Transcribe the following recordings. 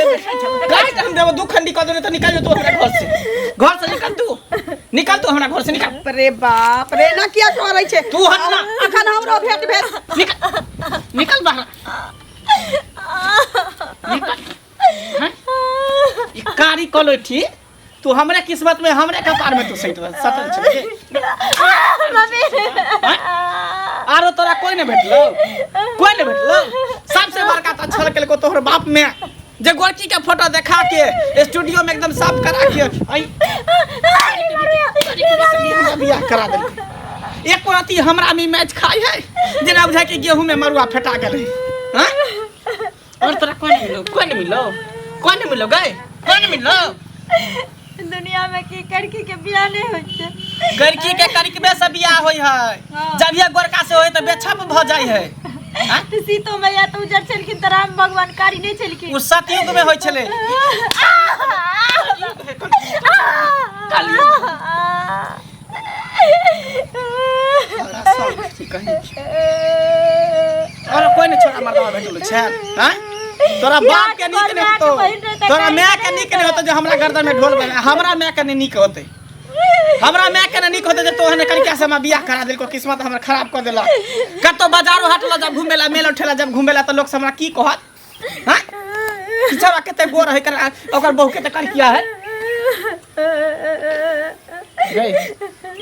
देबो, काट हम देबो, दू खंडी कऽ देबो तऽ निकल जो तू हमरा घर से, घर से निकल तू, निकल तू हमरा घर से निकल। रे बाप रे, ना किया करै छै? तू हट ना। अखन हमरो भेट भेल। निकल, निकल बाहर निकल। हैं? ई कारी कलोठी तू हमरे किस्मत में, हमरे कपार में तू सटल सटल छे। मम्मी। आरो तोरा कोई नहीं भेटलो, कोई नहीं भेटलो। सबसे बड़का तो छल केलको तोहर बाप में, जे गोरकी के फोटो देखा के स्टूडियो में एकदम साफ करा के आई बियाह करा देलकै। एक रति हमरा में मैच खाई है, जेना बुझाय कि गेहूं में मरुआ फेटा गेलै। हैं? और तोरा कोई नहीं मिलो, कोई नहीं मिलो, कोई नहीं मिलो गए, कोई नहीं मिलो। दुनिया में की करकी के बियाह नहीं होइ छै? गड़की के करिकबे से बियाह होय है। हाँ। जब ये गोरका से होय तऽ बेछप भऽ जाइ है। आँय? तऽ सीतो मैया तऽ उजर छलखिन तऽ राम भगवान कारी नहि छलखिन? ओ सतयुग में होइ छलै। और कोई नहीं छोड़ा मर्दवा भेटल छै। आँय? तोरा बाप के नीक नहीं होतो, तोरा माय के नीक नहीं होतो जे हमरा गर्दन में ढोल बजा। हमरा माय के नहीं नीक होते, हमरा माय के नहीं नीक होते जे तोहने कनिका से हमरा बियाह करा देलको, किस्मत हमर खराब कर देलक। कतौ बाजारो हाट ल जब घुमेला, मेला ठेला जब घुमेला तऽ लोक सब हमरा की कहत? हाँ, पिछावा कते गोर है कर, ओकर बहू के तऽ करिया है गई।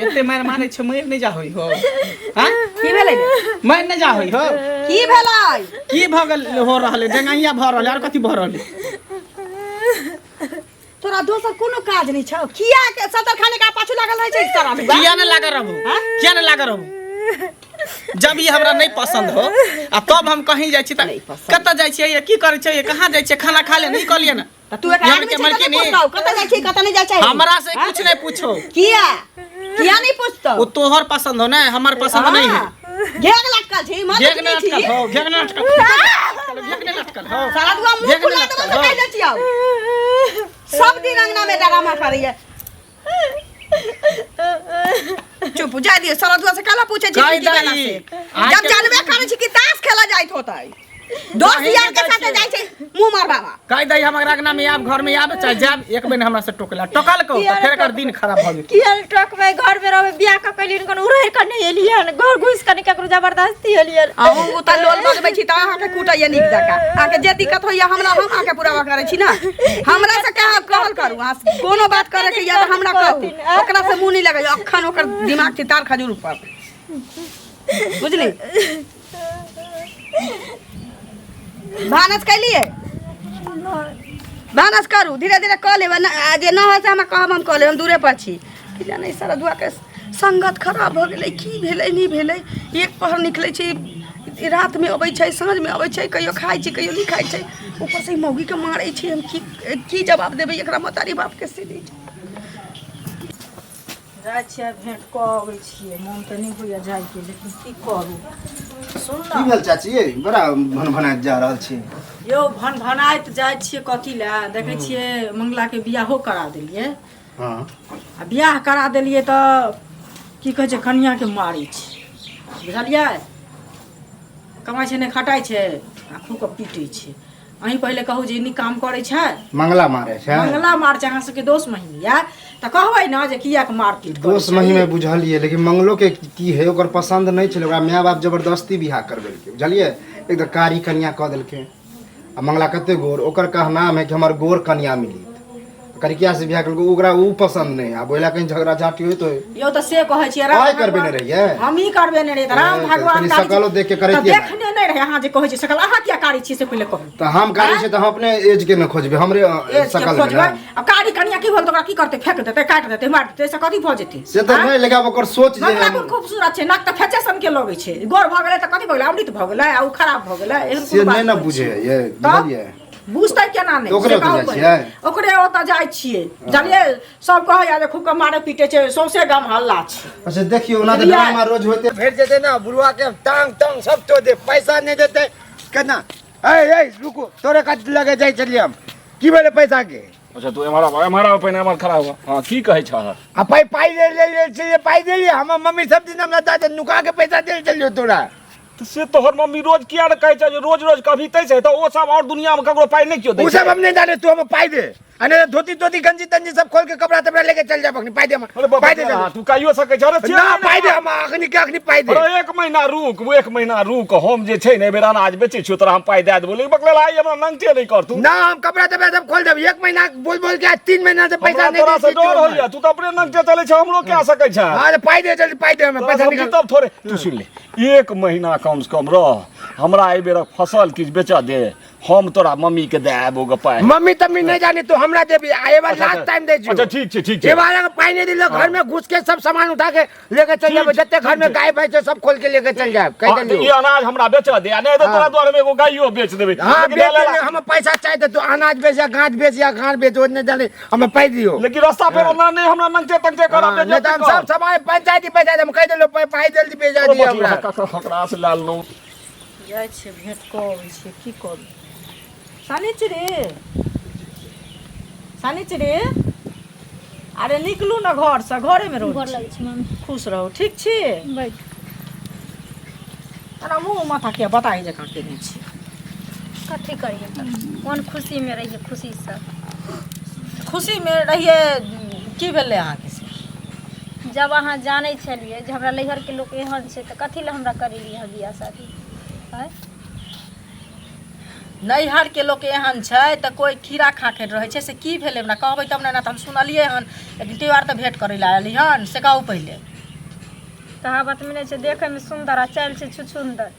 एते मार मारे छै, मरि नहि जा होई हो। हाँ? की भेलै रे? मरि नहि जा होई हो। की भेलै? की भऽ गेल हो रहल है? डेंगाइया भऽ रहल है, आर कथी भऽ रहल है? तोरा दोसर कोनो काज नहि छौ? किया के सतर खाने का पाछू लागल रहै छै सारा दुआ? किया नहि लागल रहबो, किया नहि लागल रहबो? जब ई हमरा नहीं पसंद हो आ तब हम कहीं जाइ छी तऽ नहि पसंद। कतऽ जाइ छियै, की करै छियै, कहाँ जाइ छियै, खाना खा ले नहीं कहलियै ने? तऽ तू एक यहाँ आदमी के छै तऽ मलकिनी। नहि पुछतौ कतऽ जाइ छी, कतऽ नहि जाइ छै? हमरा से कुछ नहीं पूछो। किया किया नहीं पूछतौ? वो तोहर पसंद हो ना, हमर पसंद नहीं है। घेग लटकल छी माँ। घेग नहीं लटकल हो, घेग नहीं लटकल, घेग नहीं लटकल हो। सारा दुआ मुंह घेग नहीं खुला देबो लटकल तऽ हो। कहि दै छियौ, सब दिन अंगना में डरामा करैया। चुप जा दियो। सारा दुआ से काला पूछे छी कहि की केला दही। से आज जब के- जानबे करै छी कि ताश खेला जाइत होतै, दोस्त कहीं यार के नहि साथे जाइ जाइ छै मुंह मार बाबा। कहि दही हम अंगना में आब, घर में आब चाहे जाब, एक बेर हमरा से टोकला टोकल को तऽ फेर एकर दिन खराब भऽ जेतै। किया ने टोकबै? घर में रहबै, बियाह कऽ के एलियन, कोनो उड़ै कऽ नहि एलियन, घर घुसि कऽ नहि ककरो जबरदस्ती एलियन। अहूँ तऽ लोल बजबै छी तऽ अहाँके कूटैया नीक जकाँ। अहाँके जे दिक्कत होइया हमरा, हम अहाँके पूरा करै छी ने। हमरा से कहब कहल करू, अहाँ कोनो बात करे के या तऽ हमरा कहू, ओकरा से मुँह नहि लगैया। अखन ओकर दिमाग छै तार खजूर पर, बुझली? भानस कैलिए? भानस करू, धीरे धीरे कऽ लेब आ जे न होइ से हमरा कहब, हम कऽ लेब, हम दूरे पर छी। की जाने सारा दुआके संगत खराब भऽ गेलै, की भेलै नहि भेलै। एक पहर निकलै छै, रातिमे अबै छै, साँझमे अबै छै, कहियो खाइ छै, कहियो नहि खाइ छै। ऊपरसँ ई मौगीके मारै छै। हम की की जवाब देबै एकरा महतारी बापके से नहि? जाइ छियै, भेंट कऽ अबै छियै। मोन तऽ नहि होइए जाइके, लेकिन की करू? सुन की ने। भेल चाची ये? बड़ा भनभनाइत जा रहल छी। यौ, भन भनाइत जाइ छियै कथी लए? देखै छियै मंगलाके बियाहो करा देलियै। आ बियाह करा देलियै तऽ की कहै छै, कनियाके मारै छै, बुझलियै? कमाइ छै नहि, खटाइ छै आ खूब कऽ पीटै छै। अहीं पहिले कहू जे ई नीक काम करै छै? मंगला मारे छै? मंगला मार छै। अहाँ सबके दोस्त महिम यऽ तऽ कहबै ने जे कियाक मारपीट करै दोस्त छै? मही में बुझलियै, लेकिन मंगलो के की है, ओकर पसंद नहीं छलै। ओकरा माय बाप जबरदस्ती बियाह करबेलकै, बुझलियै? एक तऽ कारी कनिया कऽ देलकै आ मंगला कते गोर। ओकर कहनाम है कि हमर गोर कनिया मिली, करिकिया से बियाह केलकै, ओकरा उ पसंद नहीं। आब ओहिला कहीं झगड़ा झांटी होइत होय। यौ, तऽ से कहै छियै राम आइ करबेने भगवान- रहियै? हमही करबेने रहियै तऽ राम ए, तऽ भगवान कनि कारी सकलो देख के करैतियै तऽ ने। देखने नहि रहै। अहाँ जे कहै छियै सकल, अहाँ किया कारी छियै से पहिले कहू। तऽ हम कारी छै तऽ हम अपने एज के ने खोजबै, हमरे एज के सकल में खोजबै ने। आ कारी कनिया की भेल तऽ ओकरा की करतै? फेंक देतै, काटि देतै, मारि देतै, से कथी भऽ जेतै? से तऽ नहि, लेकिन आब ओकर सोच जे मंगला कोन खूबसूरत छै? नाक तऽ फेचे सन के लगै छै। गोर भऽ गेलै तऽ कथी भऽ गेलै? अमृत भऽ गेलै आ उ खराब भऽ गेलै? एहन से कोनो बात नहि ने होइ बुझे छै? ये। तऽ बुझलियै? बुझतै केना नहि? ओकरे से ओतऽ कहू जाइ पहिले। छियै? ओकरे ओतऽ जाइ छियै, जानलियै? सब कहैया जे खूब के मारे पीटे छै, सौंसे गाम हल्ला छै। अच्छा देखियौ, ओना तऽ बुझलियै? ड्रामा रोज होइते। भेट जेतै ने बुढ़वा के, टांग टांग सब तोड़ दे, पैसा नहि देतै केना? ए ए रुकू, तोरे कत लगे जाइ छलियै हम। की भेलै पैसा के? अच्छा तू एम्हर आब, एम्हर आब पहिने, एम्हर खड़ा हुआ। हाँ, की कहै छह? आ पाइ पाइ ले ले ले छलियै, पाइ देलियै? हमर मम्मी सब दिन हमरा दादा नुका के पैसा देल छलियै तोरा। तऽ से तोहर मम्मी रोज किया ने कहै छै जे रोज रोज कभी तै छै तऽ ओ सब और दुनिया में ककरो पाइ नहि केओ दै उ सब हम नहीं जाने तू हमें पाई दे आ नहीं तो धोती तोती गंजी तंजी सब खोल के कपड़ा तपड़ा लेके चल जा अखनी पाई दे अरे हमरा बाप पाई दे रे, जल्दी। तू कहियो सकै छ अरे ना छियै पाई दे हम अखनी के अखनी पाई दे अरे एक महीना रुक वो एक महीना रुक हम जे छै ने एहि बेर अनाज बेचै छियौ तोरा हम पाइ दए देबौ लेकिन बकलेल आइ हमरा नंगटे नहि कर तू ना हम कपड़ा तपड़ा सब खोल देब एक महीना बोल बोल के आज 3 महीना से पैसा हमरा नहीं तोरा दे से छी तू डर हमरा। होइया तू तऽ अपने नंगटे चलै छै हमरो क्या सकै छै हाँ तो पाई दे जल्दी पाई दे हमें तोरा पैसा सब निकाल तब थोड़े तू सुन ले एक महीना कम से कम रह हमरा एहि बेरक फसल किछु बेचऽ दे हम तोरा मम्मी के दए आबो ग पाइ मम्मी तम्मी नहीं जानी तू हमरा देबी आ ए बार लास्ट टाइम दे अच्छा ठीक छै ठीक छै ए बार अगर पाई नहीं दिलो घर में घुस के सब सामान उठा के लेके चल जाबे जते घर में गाय भैंस है, सब खोल के लेके चल जाए कह हाँ, देलियो ई अनाज हमरा बेचऽ दे आ नहीं तऽ तोरा दुआरे में एगो गाइयो बेच देबै हाँ लेकिन बेच डाले देले हम पैसा चाहिए तो तू अनाज बेच या गांठ बेच या गांठ बेच वो नहीं जाने हमें पाई दियो लेकिन रास्ता पे ना नहीं हमरा नंगटे तंगटे करब हाँ, नहीं तो हम सब सामान पंचायती पैसा दे हम कह देलो पाई जल्दी भेजा दियो हमरा ककरा से लाल लो जाइ छियै भेँट कऽ अबै छियै की करू शनिचरी शनिचरी अरे निकलू ने घरसँ घरेमे रहू गोर लगै छी मम्मी खुश रहू ठीक छी बैठ एना मुँह माथा किया बताही जकाँ केने छी कथी करियै तऽ कोन खुशीमे रहियै खुशीसँ खुशीमे रहियै की भेलै अहाँके से जब अहाँ जानै छलियै जे हमरा नैहरके लोक एहन छै तऽ कथी लए हमरा करेलियै हँ बियाह शादी आँय नैहरके लोक एहन छै तऽ कोइ खीरा खा के रहै छै से की भेलै हमरा कहबै तब ने ने तऽ हम सुनलियै हन लेकिन त्यो आर तऽ भेँट करै लए आयल हन से कहू पहिले कहावतमे नहि छै देखैमे सुन्दर आ चालि छै छुछुन्दर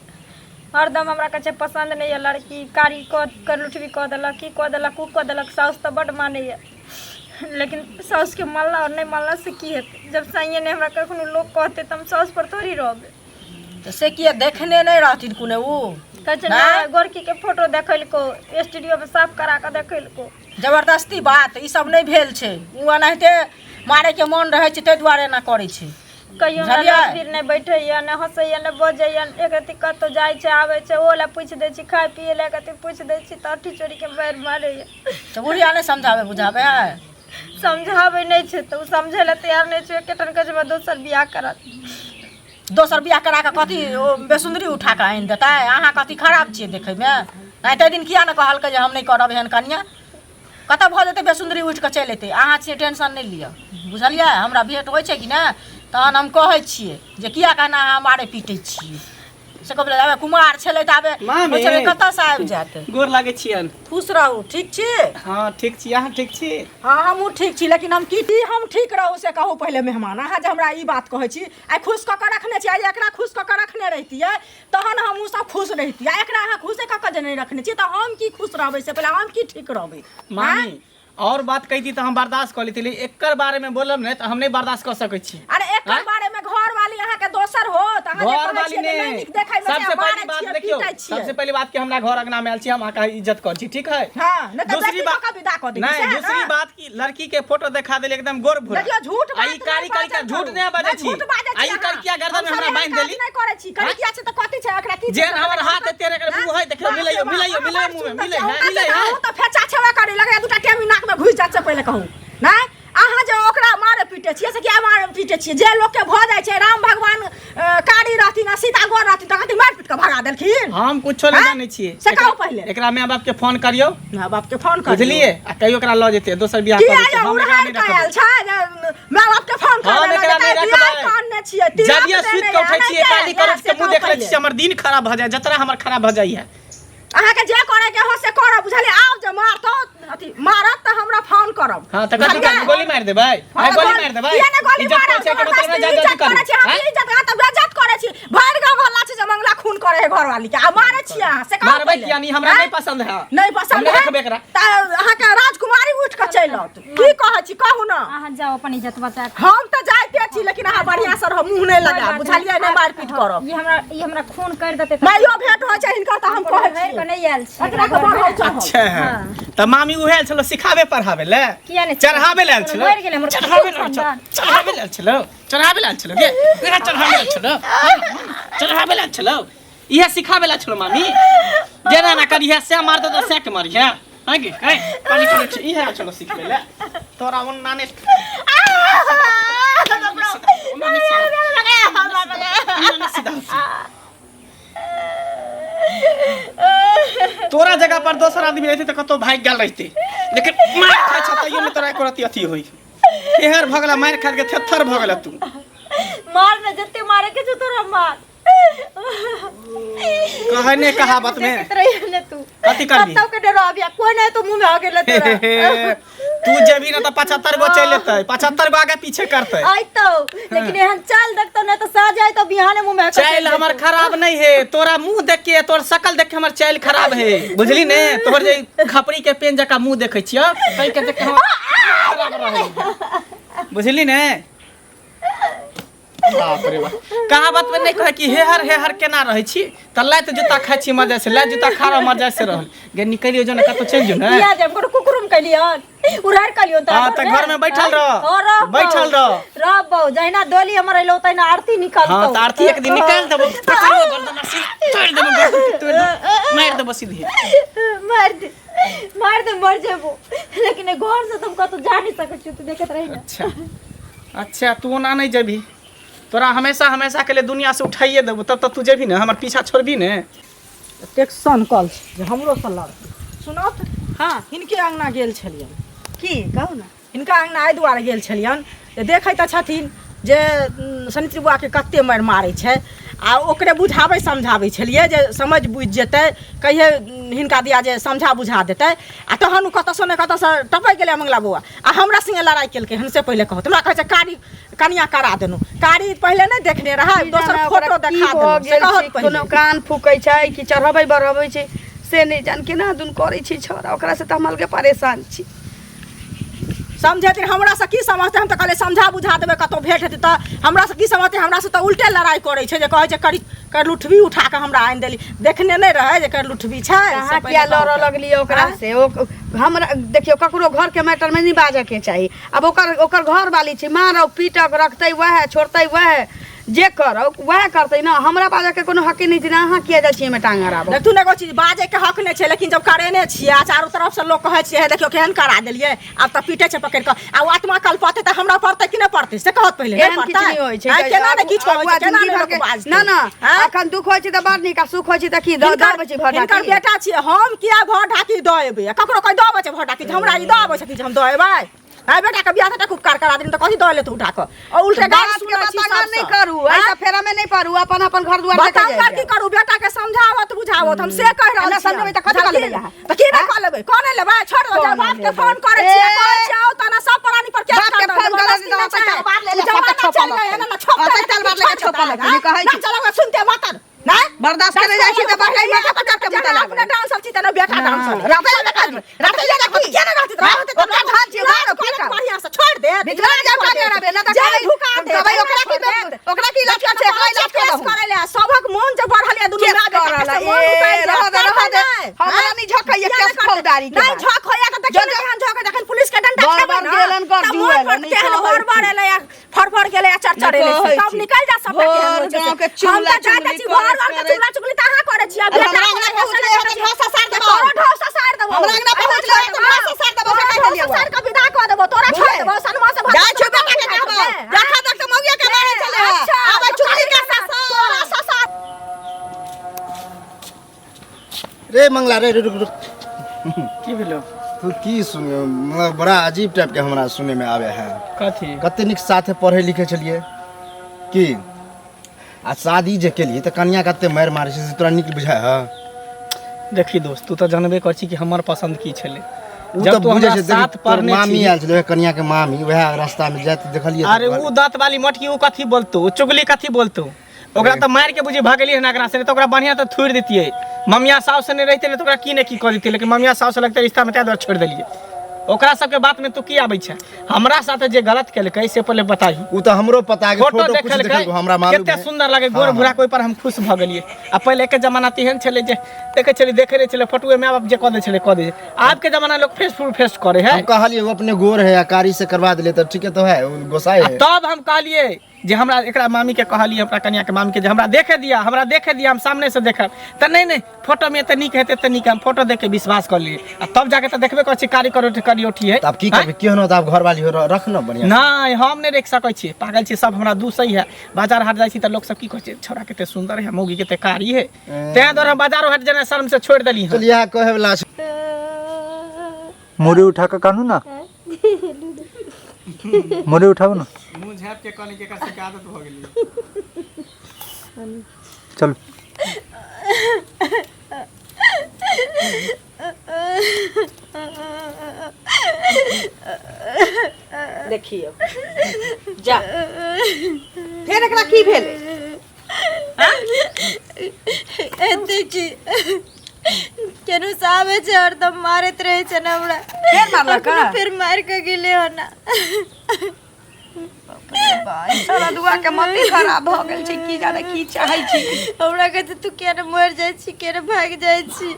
हरदम हमरा कहै छै पसन्द नहि यऽ लड़की कारी कऽ करलुठबी कऽ देलक की कऽ देलक ओ कऽ देलक साउस तऽ बड्ड मानैए लेकिन साउसके मानला आओर नहि मानला से की हेतै जब साइए नहि हमरा कखनो लोक कहतै तऽ हम साउस पर थोड़ी रहबै तऽ से किया देखने नहि रहथिन कोनो ओ कहै छै नहि गोरकीके फोटो देखेलको स्टूडियोमे साफ करा कऽ देखेलको जबरदस्ती बात ई सब नहि भेल छै ओ एनाहिते मारैके मोन रहै छै ताहि दुआरे एना करै छै कहियो हमरा बुझलियै? लग भीड़ नहि बैठैया नहि हँसैया नहि बजैया एक रत्ती कतहु जाइ छै आबै छै ओहो लए पूछि दै छी खाय पियै लए एक रत्ती पूछि दै छी तऽ अठी चोरीके मारि मारैया तऽ बुढ़िया नहि समझाबै बुझाबै है समझाबै नहि छै तऽ ओ समझै लए तैयार नहि छै एकेठन कहै छै हमरा दोसर बियाह करत दोसर बियाह करा कऽ कथी ओ बेसुन्दरी उठा कऽ आनि देतै अहाँ कथी खराब छियै देखैमे नहि ताहि दिन किया ने कहलकै जे हम नहि करब एहन कनिया कतऽ भऽ जेतै बेसुन्दरी उठि कऽ चलि अयतै अहाँ छियै टेंशन नहि लिअ बुझलियै हमरा भेँट होइ छै कि नहि तहन हम कहै छियै जे किया कहना अहाँ मारै पीटै छियै से कहबै आबे कुमार छलै तऽ आबे मामी। होइ छलै कतऽसँ आबि जायत गोर लागै छियनि खुश रहू ठीक छी हँ ठीक छी अहाँ ठीक छी हँ हमहूँ ठीक छी लेकिन हम की की हम ठीक रहू से कहू पहिले मेहमान अहाँ जे हमरा ई बात कहै छी आइ खुश कऽ कऽ रखने छी आइ एकरा खुश कऽ कऽ रखने रहितियै तहन हमहूँ सब खुश रहितियै आ एकरा अहाँ खुशे कऽ कऽ जे नहि रखने छियै तऽ हम की खुश रहबै से पहिले हम की ठीक रहबै मामी और बात कहिती तऽ हम बर्दाश्त कऽ लेती लेकिन एकर बारे में बोलब नहि तऽ हम नहि बर्दाश्त कऽ सकै छी अरे एकर आँय? बारे में घर वाली अहाँ के दोसर हो तऽ अहाँ जे घर कहै वाली छियै जे ने नहि नीक देखै मे छै, सबसे मारै पहली बात छियै, देखियौ पीटै छियै। सबसे पहली बात कि हमरा घर अंगना में आयल छी हम अहाँके इज्जत करै छी ठीक है हँ, नहि तऽ दूसरी बेटी बात कऽ कऽ विदा कऽ देली, नहीं सएह ने? दूसरी बात की लड़की के फोटो देखा देली एकदम गोर भूरा देखियौ झूठ आ बात ई नहि कारी कारी बाजल के झूठ करू। नहि बाजै नहि, छी झूठ बाजै आ छी ई अहाँ। करिकिया गर्दन में हम हमरा सब बांधि एहन काज देली नहि करै छी करिकिया छै तऽ कथी छै एकरा की छै जेहन हमर हाथ है तेहन एकर मुँह है देखियौ मिलैयो मिलैयो मिलैयो मुँह में मिलै है मिलै है अहूँ तऽ फेचा छेबे करी लगैया दूटा टेमी नाक में घुसि जात से पहिले कहू नहि अहाँ जे ओकरा मारे पीटे छियै से किया मारे पीटे छियै जे लोकके भऽ जाइ छै राम भगवान कारी रहथिन आ सीता गोर रहथिन तऽ कहथिन मारि पीट कऽ भगा देलखिन हम कुछो नहि आँय? जानै छियै से कहू पहिले। एकरा माय बाप के फोन करियौ माय बाप के फोन कर बुझलियै आ कहियो एकरा लऽ जेतै दोसर बियाह किया कऽ लेतै यौ हम एकरा उड़ान नहि कऽ आयल रखबै छै जे माय बाप के फोन हम कर एकरा नहि रखबै कान ने छियै तिलक जब ये देने सुति कऽ उठै यऽ, छियै नहि काली के, करोज के से मुँह कहू देख लै पहिले। छियै हमर दिन खराब भऽ जाय जतरा हमर खराब भऽ जाइए अहाँके जे करे के हो से करब बुझलियै आब जे मारतो अथी मारत तऽ हमरा फोन करब हाँ तऽ कथी बुझलियै? करबै गोली मारि देबै आइ गोली मारि देबै किया ने गोली इज्जत मारब करै छै एकर मतलब जबरदस्ती जा इज्जत जल्दी करै करू छी हम आँय? इज्जत अहाँ तऽ बेइज्जत करै छी भरि गाँव हल्ला छै जे मंगला खून करे है घरवाली के आ मारै छियै अहाँ से कहू मारबै पहिले। किया नहीं हमरा आँय? नहीं पसंद है नहीं पसंद हम नहि है रखबै एकरा तऽ अहाँके राजकुमारी उठि कऽ चलि आओत की कहै छी कहू ने अहाँ जाउ अपन इज्जत बचा कऽ हम तऽ जाइते छी लेकिन अहाँ बढ़िआँ से रहब मुँह नहि लगायब बुझलियै नहि मारपीट करब ई हमरा खून कर देतै तऽ माइयो भेंट होइ छै हिनकर तऽ हम कहै भरि छी कऽ नहि आयल छी एकरा के बढ़ल चढ़ल अच्छा है तऽ मामी उहे आयल छलो सिखाबे पढ़ाबे ले किया नहि चढ़ाबे ले आयल छलो मरि गेलै हमर चढ़ाबे ले आयल छलो चढ़ाबे ले आयल छलो चढ़ाबे ले आयल छलो गे एकरा चढ़ाबे ले आयल छलो चढ़ाबे ले आयल छलो इहे सिखाबे ले छलो मामी जेना ना करिहे से मारतो तऽ से के मारिहे हाँ गे कहीं पानी करै छी इहे आयल छलो सिखबे ले तोरा ओन नाने ओना नहि सीधा, ओना नहि सीधा। तोरा जगह पर दोसर आदमी रहते तऽ कतौ भागि गेल रहते, लेकिन मारि खाइ छ तैयो नहि तोरा एको रत्ती अथी होई। एहर भऽ गेला मारि खा के थेथर भऽ गेला तू। मार न, जते मारे के छौ तोरा मार। कहै ने कहावत में देखैत रहिए ने तू। कथी करबी? कतौ के डरो अबिया कोई नहीं तो मुंह में आ गेल तोरा। तू जेबी ना तऽ 75 गो चलि एतै, 75 गो आगे पीछे करतै। आइतौ, लेकिन एहन चाल देखतौ ने तऽ साँझ आइतौ बिहाने मुंह में चालि हमर खराब नहीं है, तोरा मुंह देख के तोर शकल देख के हमर चालि खराब है, बुझली ने? तोहर जे खपरी के पेन जकाँ मुंह देखै छियौ तै के देख के हमर खराब रहै, बुझली ने? बाप रे बाप, कहावत में नहीं कहे कि हेहर हेहर केना रहै छी तऽ लात जूता खाइ छी मजा से, लात जूता खा रह मजा से रहल गे। निकलियो जो ने कतौ चलि जो ने। किया जाब कोनो कुकुरुम कैलियन उड़ार कैलियन तऽ हाँ, तऽ घर में बैठल रह, बैठल रह। रह बहु, जहिना डोली हमर अइलो तहिना आरती निकालतौ। हाँ, तऽ आरती एक दिन निकालि देबो, पकड़ियो गर्दन आ सीधे तोड़ि देबो, गर्दन के तोड़ि देबो, मारि देबो सीधे। मार दे, मार दे, मर जेबो, लेकिन ए घर से तुम कतौ जा नहीं सकै छी, तू देखैत रही ना। अच्छा अच्छा, तू ओना नहीं जेबही, तोरा हमेशा हमेशा के लिए दुनिया से उठाइए देबो तब तक तू जेबही ने, हमर पीछा छोड़बी ने। एतेक सनकल छै जे हमरोसँ लड़तै। सुनत? हाँ। हिनके अङ्गना गेल छलियनि। की कहू ने? हिनका अङ्गना एहि दुआरे गेल छलियनि जे देखै तऽ छथिन जे शनिचरी बुआके कते मारि मारै छै, आ ओकरे बुझाबै समझाबै छलियै जे समझ बुझि जेतै, कहियै हिनका दिया जे समझा बुझा देतै, आ तहन ओ कतऽसँ ने कतऽसँ टपकि गेलै मंगला बौआ आ हमरा संगे लड़ाइ केलकै हन। से पहिले कहत हमरा कहै छै कारी कनिया करा देलहुँ, कारी पहिले नहि देखने रहै, की दोसर जाने फोटो ओकरा की देखा भऽ देलहुँ से गेल कहत छै, पहिले। कोनो कान फूकै छै कि चढ़बै बढ़बै छै से नहि जान केना दुन करै छै छौड़ा, ओकरा से तऽ हम अलगे परेशान छी। समझेथिन हमरासँ की समझतै? हम तऽ कहलियै समझा बुझा देबै कतहु भेंट हेतै तऽ, हमरासँ की समझतै? हमरासँ तऽ उल्टे लड़ाइ करै छै जे कहै छै करी करलुठबी उठा कऽ हमरा आनि देली, देखने नहि रहै जे करलुठबी छै। से अहाँ पहिले किया लड़ऽ कहू। लगलियै ओकरा से? ओ हमरा देखियौ ककरो घरके मैटरमे नहि बाजऽके चाही। आब ओकर ओकर घरवाली छै, मारौ पीटक रखतै वएह, छोड़तै वएह, जे करौ वएह करतै ने, हमरा बाजऽके कोनो हके नहि छै ने। अहाँ किया जाइ छियै एहिमे टांग अड़ाबऽ? देखू ने, एगो चीज बाजैके हक नहि छै, लेकिन जब करेने छियै आ चारू तरफसँ लोक कहै छियै हे देखियौ केहन करा देलियै, आब तऽ पीटै छै पकड़ि कऽ, आ ओ आत्मा कलपतै तऽ हमरा पड़तै कि नहि पड़तै से कहत पहिले? नहि एहन किछु पड़तै? नहि होइ छै। आँय, केना नहि किछु होइ अगुआ छै, केना जिंदगी नहि भर लोक के बाजतै? ना ना, आँय? अखन दुख होइ छै तऽ बड़ नीक आ सुख होइ छै तऽ की दऽ हिनकर दऽ छै भर हिनकर ढाकी? बेटा छियै हम, किया भर ढाकी दऽ एबै? आ ककरो कोइ दऽ अबै छै भर ढाकी? जे हमरा ई दऽ अबै छथिन जे हम दऽ एबै? आइ बेटा के बियाह तक उपकार करा देलिन तऽ कथी दऽ लेतौ उठा कऽ? आ उल्टे गारि बात के सुनै छी बतंगड़ सबसँ। नहि करू, ऐसा फेरा में नहि पड़ू, अपन अपन घर दुआर देखै बताउ जाइ की करू? बेटा के समझावत बुझावत हम से कहि रहल एना छी। समझेबै तऽ कथी कऽ लेबै अहाँ? तऽ की नहि कऽ लेबै? कोने लेबै? छोड़ दो, कोने बाप के लेबै? फोन करै छियै, ए! कहै छियै आओ तना सब प्राणी पर केस बाप के कर दो, फोन करै जबरदस्ती छी तऽ नहि अपन छै। तलवार ले ले, जमाना सबके चलि छोपऽ गेलै, लगतै। एना छोपतै अपन तलवार लऽ के छोपऽ लगतै, नहि कहै ना छी। चलबै सुनते मातर नहि बर्दाश्त करै जाइ छी तऽ बहरै माथा पर चढ़ि के मुता जेना अपने लागबै। डांसल छी तेना बेटा डांसल। रहतै ने काज, रहतै ने की? किया नहि रहतै? रहतै तऽ ओकरा धान छियै, राज मारो, करत पीटब। बढ़िआँ से छोड़ि देत। बिचला में जाब काज कराबे, ना तऽ जेल कहबै- ढुका देत, कहबै ओकरा की छोड़ि देत। ओकरा की इलाज कर छै, एकरा इलाज कर केस दहु। करै ले सभक मोन जे बढ़ल ये दुनू केस माय बेटा के करऽ से ले, मोन ए, उतरि जायत। रहऽ दे, रहऽ दे। करतै नहि। हमरा नहि झखैये किया केस नहि करतै? फौजदारी के नहि बात। झक होइया तऽ देखियौ ने केहन झक, जखन पुलिस के डंडा बड़ खेबै बड़ ने, गेलन कर तऽ मोन जुएल, पर नहि केहन कहै बड़ बड़ छी। एलै आ फड़फड़ गेलै आ चरचर एलै कहै तब छी। निकलि जा सबटा केहन भोर होइ छै से। गाँव के हम चुगला तऽ जाइत चुगली छी घर करैत घर के करैत। चुगला चुगली तऽ अहाँ करै छी आ अरे बेटा हमरा अंगना पहुँचलै हँ तऽ ढोसा सार देबौ। तोरो ढोसा सार देबौ। हमरा अंगना पहुँचलै हँ तऽ ढोसा सार देबौ, से कहि देलियौ। तोरो ढोसा सार के विदा कऽ देबौ, तोरा छोड़ि बुझले? देबौ, सनमा से जाइ छियौ बेटा के कहबौ। देखा देख तऽ मौगिया के मारै छलै हँ। अच्छा, आबै चुगली के ससुर। तोरा ससुर। रे मंगला रे, रुक रुक। की भेलो? तू की सुन, मतलब बड़ा अजीब टाइप के हमरा सुने में आवे है। कथी? कते नीक साथे पढ़े लिखे छलिए की, आ शादी जे केलिए तऽ कनिया कते मारि मारै छै से तोरा नीक बुझाय है? देखी दोस्त, तू तऽ जानबे कर छी कि हमर पसंद की छलै। उ जब तऽ तू बुझै हमरा छै, देखी, साथ तोर पढ़ने मामी छी आयल छलै, वएह कनिया के मामी, वएह रास्ता में जाइत देखलिए। अरे उ दांत वाली मटकी उ कथी बोलतो, उ चुगली कथी बोलतो, ओकरा तऽ मारि के बुझी भगेलियै हन एकरा से, नहि तऽ ओकरा बढ़िआँ तऽ थुड़ि दितियै। ममिया साउस से नहि रहितै ने तऽ ओकरा की ने की कऽ दितियै, लेकिन ममिया साउस लगतै रिश्तामे ताहि दुआरे छोड़ि देलियै। ओकरा सबके बातमे तू की आबै छै? हमरा साथे जे गलत केलकै से पहिले बताही। उ तऽ हमरो पता है कि फोटो फोटो कुछ देखलकै देखलकै हमरा मालूम कते है। सुंदर लगे गोर हाँ, भूरा हाँ। के, ओहि पर हम खुश भऽ गेलियै। आ पहिले के जमाना तेहन छलै जे देखै छलियै, देखै रहै छलै फोटोए, माय बाप जे कऽ दै छलै कऽ दै। आब के जमाना लोग फेस टू फेस करे है। हम कहलियै ओ अपने गोर है आ कारी से करवा देलियै तऽ ठीके तो है, उ गोसाई है। तब हम कहलियै जे हमरा एकरा मामी के कहलियै, हमरा कनिया के मामी के, जे हमरा देखे दिया, हमरा देखे दिया, हम सामने से देखब। तऽ नहि नहि, फोटो में एते नीक हेतै, एते नीक, हम फोटो देख के विश्वास कर लिए। आ तब जाके तऽ देखबे करै छी कारी करोठी करियोठी है। तऽ आब की करबै? केहनो तऽ आब घरवाली हो, रख न बढ़िया। नहि, हम नहि रखि सकै छियै, पागल छियै, सब हमरा दूसै है। बाजार हाट जाइ छी तऽ लोक सब की कहै छै, छौड़ा कते सुन्दर है, मौगी कते कारी है। तैं दुआरे हम बाजारो हाट जेना शर्म से छोड़ि देली हँ। चल, इएह कहै वला छै। मुड़ी उठा के कानू ना, मुड़ी उठाओ ना। मुँह झाँप के कनी के एकर सबके आदत भऽ गेलै। चलो। देखियौ जा, फेर एकरा की भेलै? एते की केनो से आबै छै, हरदम मारैत रहै छै ने हमरा। फेर मारलक? अखनो फेर मारि कऽ गेलै हन। सारा दुआ के मति खराब भऽ गेल छै, की जाने की चाहै छी। हमरा कहै छै, तू किया ने मरि जाइ छी, किया ने भागि जाइ छी?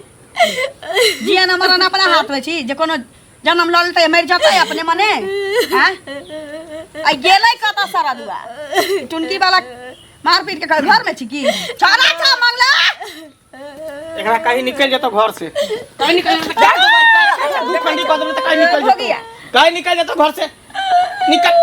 जिया न मरन अपना हाथ में छी, जे कोनो जन्म लऽ लेतै मरि जेतै अपने मने। आँय, आ गेलै कतऽ सारा दुआ? टुनकी वाला मार पीट के घर में छी की छोरा छा मंगला। एकरा कहीं निकल जेतो घर से, कहीं निकल जेतो। दू खंडी कऽ देबै तऽ कहीं निकल हो जेतो। गया। कहीं निकल जेतो घर से, निकल।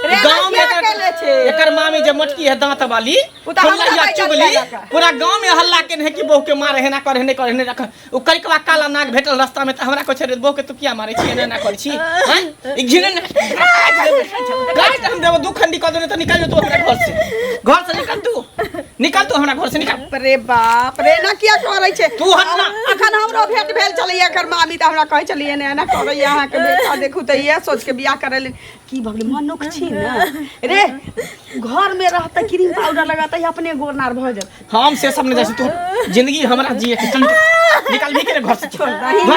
रे, गांव में किया एकर केले छै? एकर मामी जे मोटकी है दांत वाली, उ तऽ हमरा फुलैया कहै चुगली छलै। पूरा गांव में हल्ला केने है कि बहू के मारे, हेना करे, हेने करे, हेने रख। उ करिकवा काला नाग भेटल रास्ता में तऽ हमरा कहै छै, रे बहू के तू किया मारे छी, एना एना करै छी? हैं, ई घिने ने काट हम देबो। दू खंडी कऽ देने तऽ निकल जेतो हमरा घर से। घर से निकल तू, निकल तू हमरा घर से निकल। रे बाप रे, ना किया करै छै? तू हट ना। अखन हमरो भेंट भेल छलैया एकर मामी, तऽ हमरा कहै छलियै एना एना करैया अहाँके बेटा, देखू तऽ इएह सोच के बियाह करै लेल की भऽ गेलै? मनुख छी ने रे, घर में रहतै, क्रीम पाउडर लगतै, अपने गोरनार भऽ जायत। हम से सब नहीं जाइ छी, तू जिंदगी हमरा जिए के। चल निकल, निकल भी के घर से। छोड़ दही ना।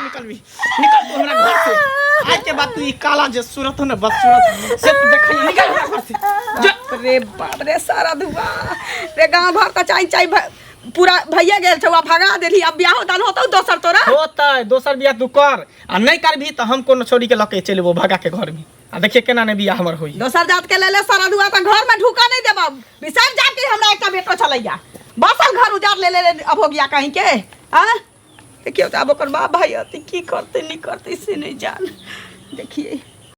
निकल भी, निकल तू हमरा घर से। आज के बाद तू ई काला जे सूरत हो ना, बस सूरत से तू देखै, निकल हमरा घर से जा। रे बाप रे, सारा धुआ रे, गाँव घर तऽ चाय चाय पूरा भैया गेल छौ, आ भगा देली। अब बियाहो दान होतौ दोसर तोरा? होतै दोसर बियाह, तू कर आ नहीं करबी तऽ हम कोनो छोरी के लके चलि एबो भगा के घर में, आ देखिए केना नहीं बियाह हमर होई। दोसर जात के लेले सारा धुआ तऽ घर में ढुका नहीं देबौ। बिसर जा के हमरा एकटा बेटो छलैया, बसल घर उजार ले ले अब हो गया कहीं के। आ देखियौ तऽ आब ओकर बाप भाई अथी की करतै नहीं करतै से नहीं जान। देखिए।